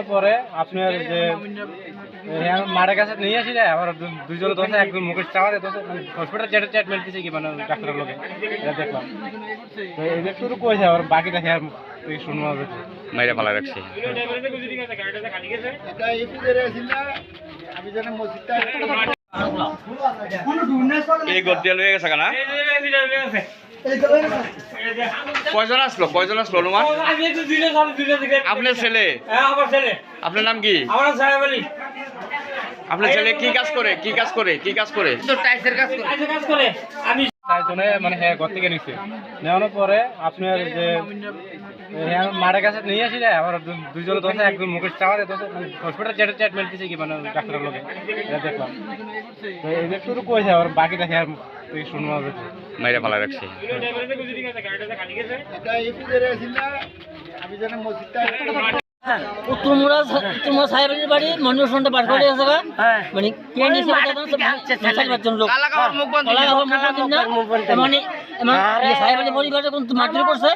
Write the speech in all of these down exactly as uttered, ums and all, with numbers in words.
পরে আপনার যে, এ, মারা গেছে নিয়ে আসি যায়, আবার দু-, দুইজনে ধরছে, একজন মুখে চাওয়া দিয়ে ধরছে, মানে, হসপিটাল যেটা ট্রিটমেন্ট দিছে কি, মানে, ডাক্তারের লোকে, এটা দেখলাম। তো এই যে শুরু করেছে, আবার বাকি দেখে আর তুই শুনবো হবে। মাইরা ফালা রাখছে। এই গদ্দিয়া লয়ে গেছে কেনা? কয়জন আসলো? কয়জন আসলো অনুমান? আমি একটু দিলে সব দিলে দেখে। আপনার ছেলে? হ্যাঁ, আমার ছেলে। আপনার নাম কি? আমার নাম সাহেব আলী। আপনার ছেলে কি কাজ করে? কি কাজ করে? কি কাজ করে? তো টাইসের কাজ করে। টাইসের কাজ করে। আমি তাই জন্য মানে হ্যাঁ, ঘর থেকে নিছে। নেওয়ানোর পরে আপনার যে, এ, হ্যাঁ, মারা গেছে নিয়ে আসি যায়, আবার দু-, দুইজনে ধরছে, একজন মুখে চাওয়া দিয়ে ধরছে, মানে, হসপিটাল যেটা ট্রিটমেন্ট দিছে কি, মানে, ডাক্তারের লোকে, এটা দেখলাম। তো এই যে শুরু করেছে, আবার বাকি দেখে আর তুই শুনবো হবে। মাইরা ফালা রাখছে। উত্তরমুড়া, উত্তরমুড়া সাহেব আলীর বাড়ি, মনোজ সন্ধ্যা পাঠ করে আছে গা? হ্যাঁ। মানে, কে নিয়েছে ওটা জানো? চার পাঁচজন লোক। কালাগাঁওর মুখ বন্ধ। কালাগাঁওর মুখ বন্ধ না? মুখ বন্ধ। মানে, মানে, হ্যাঁ। এই সাহেব আলীর পরিবারে কোন মারধর করছে?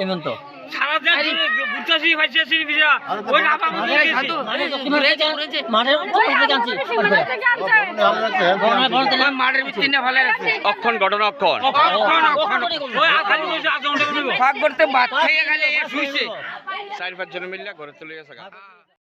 এমন তো। সারা দেশ জুড়ে ঘুরতেছি, ফাইতেছি, বিজা। ওই রাবা বুঝে গেছি। মানে, তোমার কাছে মাঠের উপর থেকে আনছি। বড় না, বড় তাহলে। ওই মাঠের ভিতরে নিয়ে ফেলে গেছে। অক্ষণ ঘটনা, অক্ষণ। অক্ষণ, অক্ষণ। ওই আখালি বসে আধ ঘন্টা করে। ফাঁক করতে ভাত খাইয়ে গেলে এ শুইছে। চার পাঁচ জন মিলে ঘরে চলে গেছে গা।